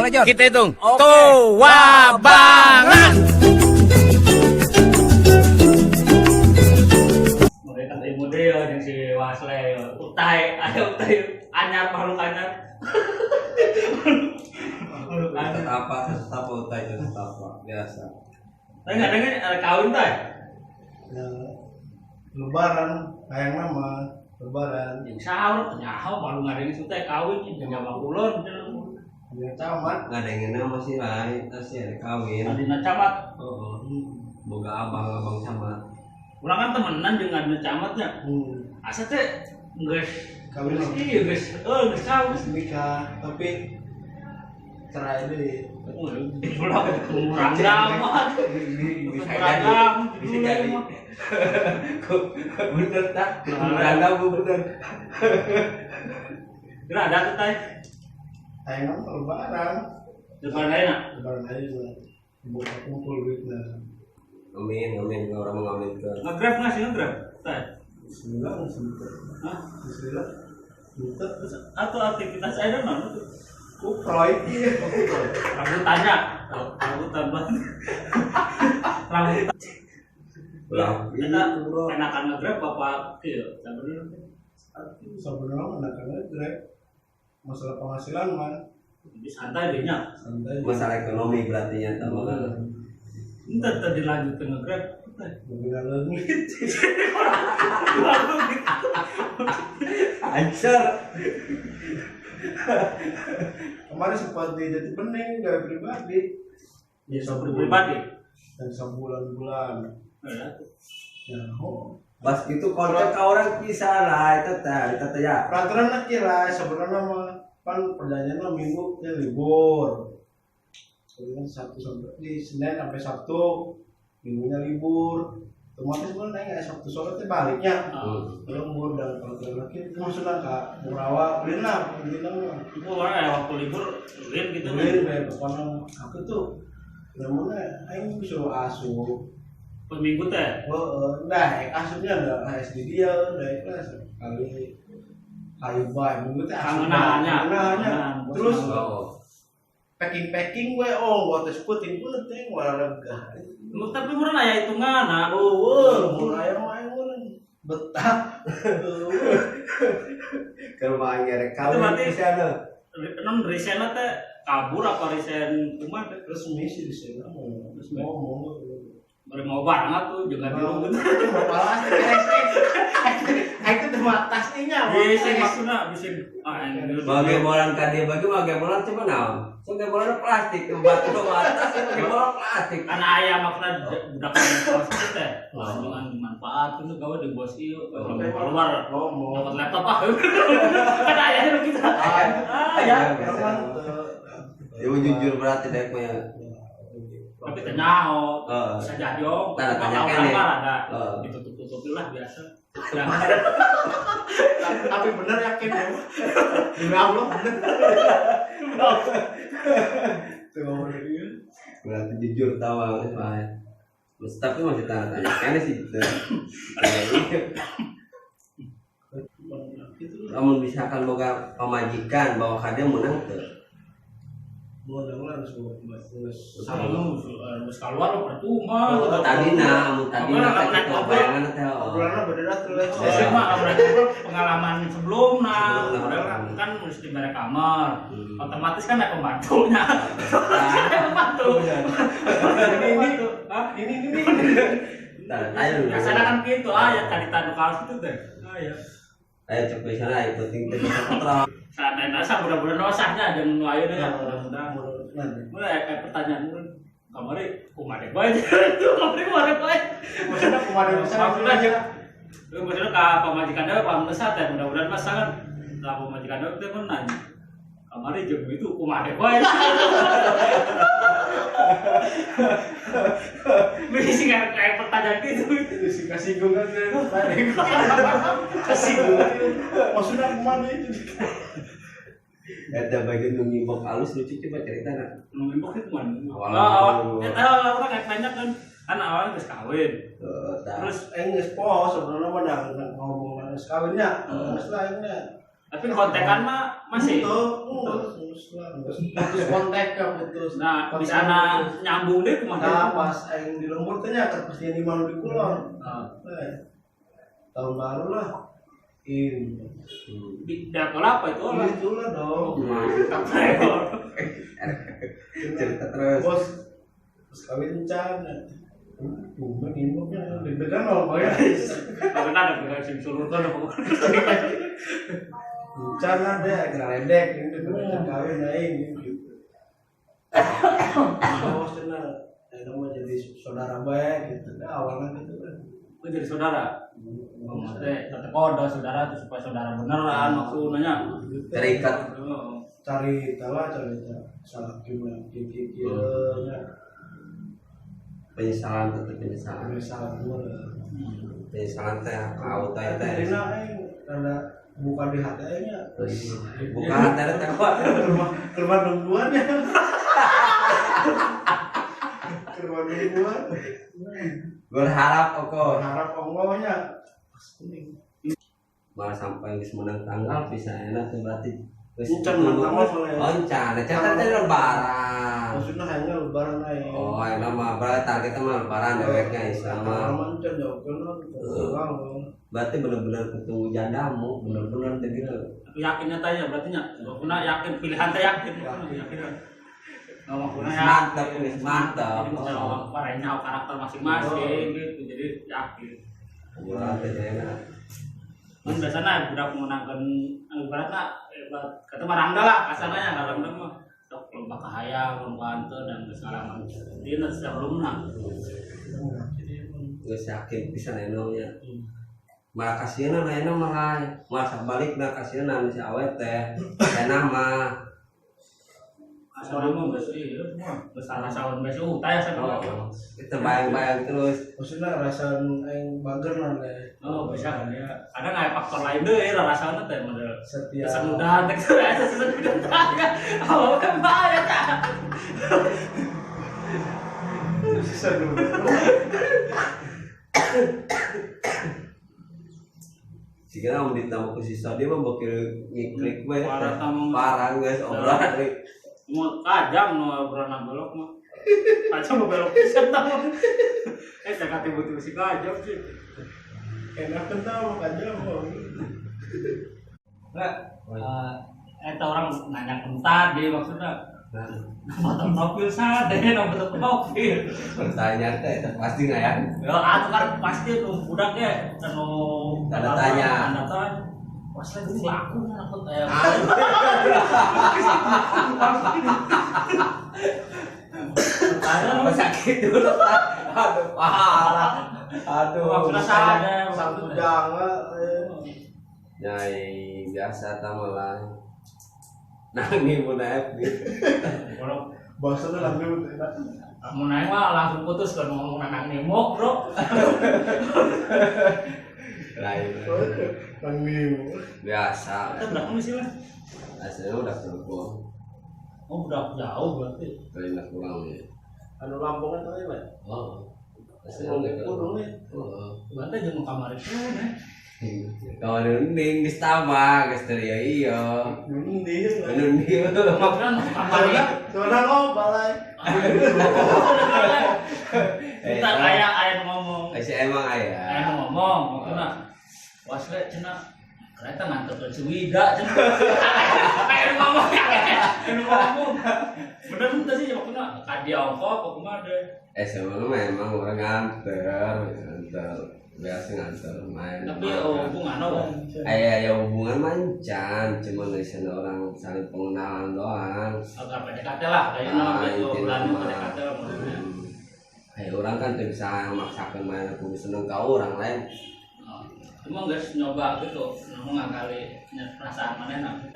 Boleh, Jon. Kita hitung. Oke. Tua banget. Mereka tadi model yang si Wasle, utai, ayo utai, anyar makhluk anyar. Makhluk anyar. Tetap tetap utai tetap biasa. Tapi nggak ada kan kawin tay. Ya, lebaran hayang nama lebaran Yang sahur, nyaho malu nggak ada yang sutai kawin, yang jawab kulon. yang camat Nggak ada yang nama sih lain, pasti ada kawin. Adina camat. Oh, boga abang-abang camat. Urang kan temenan jeung adina camatnya. Asa teh geus Kawin geus iya geus geus kawin. Nikah tapi cerai deh. Kurang amat. Bisa jadi, bisa jadi. Bener tak? Beranda bu bener. Kira ada tuh tay. Hayang nama lebaran. Lebaran lain ah. Lebaran aja lah. Buka kumpul duitnya. Amin, amin, nggak orang mengamin ke. Nge-grab nggak sih nge-grab? Tay. Bismillah, bismillah. Hah? Bismillah. Bismillah. Terus atau aktivitas ada mana tuh? Kuproy. Rambutannya. Rambutan banget. Rambutan. Lah, Enak, enakan nge-grab apa kieu? Sebenarnya Sebenarnya enakan nge-grab. Masalah penghasilan mah lebih santai deh nya. santai. Masalah ekonomi berarti ya tambah kan. Entar tadi lanjut ke nge-grab. Lebih leungit. Ancer. Kemarin sempat di Jati Bening gawe pribadi. Ya sopir pribadi. Dan sebulan-bulan. Ya, oh. Pas itu kontak ke orang kisah lah itu teh, itu teh ya. Peraturan lah kira sebenarnya mah kan perjanjian mah minggu ya libur. Kemudian Sabtu sampai di Senin sampai Sabtu minggunya libur. Otomatis gue nanya Sabtu sore teh baliknya. Lembur dan peraturan lagi itu maksudnya kak Murawa ulin lah intinya mah. Itu orang ya waktu libur ulin gitu. Ulin bae pokoknya aku tuh namanya aing disuruh asuh. Per minggu teh. Oh, nah, asupnya ada SD dia, naik kelas kali kayu bae, minggu teh asup. Kangenannya. Terus packing-packing we oh, waktu seputin pun teh warga. Lu tapi murah aya hitungan, nah. Oh, murah aya mah betah. Kalau mah ngerek kawin bisa ada. Non resign teh kabur apa resign kumaha teh? Resmi sih resign ngomong. Baru mau barang tuh jangan di rumah. Itu mau balas itu cuma tasnya. Bisa maksudnya bisa. Bagaimana ka dia bagi bagaimana coba naon? So bagaimana plastik batu ke atas bagaimana plastik. Karena ayah maksudnya budak plastik teh. Jangan manfaat itu gawe di bos ieu keluar dapat laptop ah. Kan ayahnya begitu. Ah ya. Ya jujur berarti dek mah. Tapi tenang, bisa jadi om. Tanya orang mah ada, ditutup-tutupin lah biasa. Tapi bener yakin ya, demi Allah bener. Berarti jujur tahu banget, tapi masih tanya-tanya kayaknya sih gitu. Namun misalkan boga pamajikan bawa kade menang tuh. Menang lah harus harus harus keluar percuma. Tadina, mun tadina kita bayangan teh. Obrolanna beda terus. Saya mah pengalaman sebelumna, kan mesti bare kamar. Otomatis kan ada pembantunya. Ada pembantu. Ini ini. Biasanya kan gitu, ah ya tadi tadu kaos itu teh. Ah ya. Ayo cukup di sana, penting teh bisa Saat asa mudah-mudahan osahnya dan nu ayeuna ya mudah-mudahan. Mulai pertanyaan mun kamari kumaha deh bae. Kamari kumaha deh bae. Maksudna kumaha deh maksudna jeung maksudna ka pamajikan deui pamesa teh mudah-mudahan mah sangat lah pamajikan deui teh mun nanya. Kamari jeung itu kumaha deh bae. Bisa kayak pertanyaan gitu. Bisa kasinggungan kasinggungan. Maksudnya kumaha itu? Ada bagian nu ngimbok alus lucu coba cerita nak. Nu ngimbok itu mana? Awal. Eta orang kayak nanya kan, kan awalnya geus kawin. Terus geus poho sebenarnya mah ngomong geus kawinnya, geus lainnya. Tapi kontekan mah masih. Putus lah, putus kontak ya putus. Nah, di sana nyambung deh kumaha. Nah, pas aing di lembur teh nya keur pasti di mana di kulon. Tahun baru lah. Ini. Di dalam apa itu lah? Itulah dong. Cerita terus. Bos, bos kawin encan. Tumben ini mah deg-degan loh ya. Karena ada deg-degan sim sulur kan Encan lah deh, ngeledek ini deg-degan kawin aing gitu. Bos cenah, aing mah jadi saudara baik gitu. Nah, awalnya gitu kan. Oh, jadi saudara. Maksudnya tetep kode saudara itu supaya saudara beneran maksudnya. Terikat. Cari tawa, cari salah gimana kieu nya. Penyesalan tetep penyesalan. Penyesalan gua. Penyesalan teh kau teh teh. Enak aing rada buka di hati aing nya. Buka hati teh kok ke rumah nungguan ya. Ke rumah nungguan. Berharap oko. Berharap ongkohnya. Pas kuning. Malah sampai geus menang tanggal bisa enak tuh berarti. Encan menang tanggal soalnya. Oh, encan. Encan teh lebaran. Maksudnya hanya lebaran aja. Oh, enak mah berarti targetnya mah lebaran deweknya Islam mah. Lebaran jauh kan Berarti bener-bener ketemu jandamu, bener-bener teh gitu. Yakinnya tanya berarti nya. Maksudnya yakin pilihan teh yakin. Yakin. Ngomong mantap, mantap. Parahnya karakter masing-masing gitu. Jadi yakin. Obrolan teh enak. Kan biasanya budak menangkan ibaratna kata marangda lah kasarnya marangda mah sok lomba kahayang, lomba henteu dan geus ngalaman. Dia sebelumna. Geus yakin pisan eno nya. Malah kasieuna eno malah malah sabalikna kasieuna si awe teh. Cenah mah asal mah geus ieu geus salah-salah geus tah asa. Itu bayang-bayang terus. Maksudnya rasa aing bager teh. Oh, bisa kan ya. Kadang aya faktor lain deui rasana teh model setia. Kesemudahan teh asa sesemudahan teh. Oh, kan bahaya tah. Sesemudahan. Jika mun ditambah ku si Sodi mah bakal ngiklik we. Parah geus obrolan. Mau tajam nu obrolan belok mah. Tajam mau belok pisan tah. Saya tiba-tiba si kajam sih. Enak tentang kajam. Enggak. Eta orang nanya kentar dia maksudnya. Nomor profil sade, nomor profil. Pertanyaan teh eta pasti enggak ya? Ya, atuh kan pasti tuh budak ge anu tanda tanya. Tanda tanya. Wah, saya geus laku takut aya. Apa sakit dulu? Aduh, parah. Aduh, maksudnya salah satu jangan. Nyai biasa ta malah. Nangis mun naik gitu. Kalau bahasanya langsung enak. Mun naik mah langsung putus kan ngomong nang nemo, Bro. Lain. Nang nemo. Biasa. Kita berapa sih, Mas? Aslinya udah Cirebon. Oh, udah jauh berarti. Lain kurang ya. Anu Lampung kan tadi, Mas? Oh. Aslinya udah Kudung nih. Heeh. Berarti jeung kamar itu nih. Kalau nunding geus tambah geus teu ieu. Nunding. Nunding. Maksudnya kamar soalnya lo balai. Kita aya aya ngomong. Si emang aya. Aya ngomong maksudna. Wasle cenah kereta ngantuk ke Ciwida cenah. Aya ngomong. Aya ngomong. Bener henteu sih maksudna ka dia ongkok apa kumaha deh. Sebenarnya memang orang nganter. Biasa nganter main. Tapi hubungan oh. Aya hubungan mancan, cuma dari sana orang saling pengenalan doang. Agak PDKT lah, kayaknya gitu, bulan PDKT lah maksudnya. Ayo orang kan tuh bisa maksakan main aku seneng kau orang lain. Cuma guys nyoba gitu, ngomong ngakali perasaan mana enak.